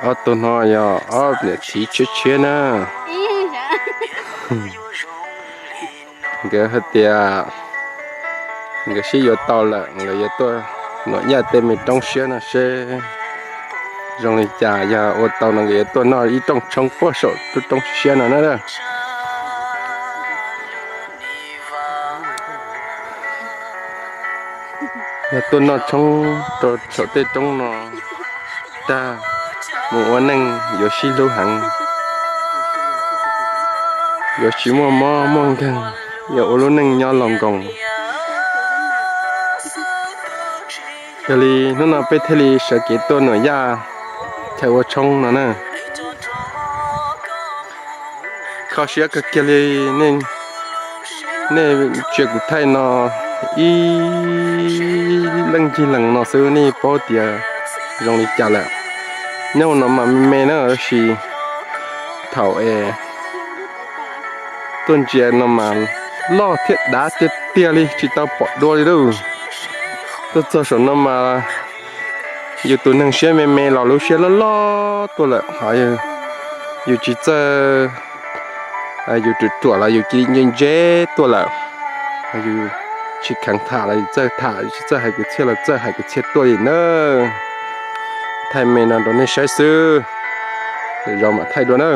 Ob tug no yog ob niam txiv tshiab tshiab na. Nkawd hais tias nkawd sib yuav tau lawm, nkawd yuav tuaj nuam yaj tej me roob siab no seb zoo li cas, yog ua tau no nkawd yuav tuaj noj ib rooj tshoob puag saum roob siab no na. Yog tuaj noj tshoob rau saum tej roob no tag, mus ua neej yuav sib hlub heev, yuav tsis muaj mob muaj nkeeg, yuav ua lub neej nyob los nkoos. Yog li hnub no peb thiaj li sawv kev tuaj nuam yaj chaw ua tshoob no na. Kho siab kawg kiag li, nej ntsia kuv thaij no ib leej ncig lees no xwb nej paub tias zoo li cas lawm. Nyob no mas me me na tab sis thaum es tuaj ntsia no mas loj thiab dav tiag tiag li tsis tau pom dua li lauj. Tuaj txog saum no mas yus tus neeg siab me me los lub siab loj loj tuaj lawm, yus tsis txawj, yus ruam ruam los yus cia li ntse ntse tuaj lawm. Yus tsis kheev tham los yus txawj tham, yus tsis txawj hais kwv txhiaj los txawj hais kwv txhiaj tuaj li na. Thaij me no rau nej saib xwb, zaum mam thaij dua na.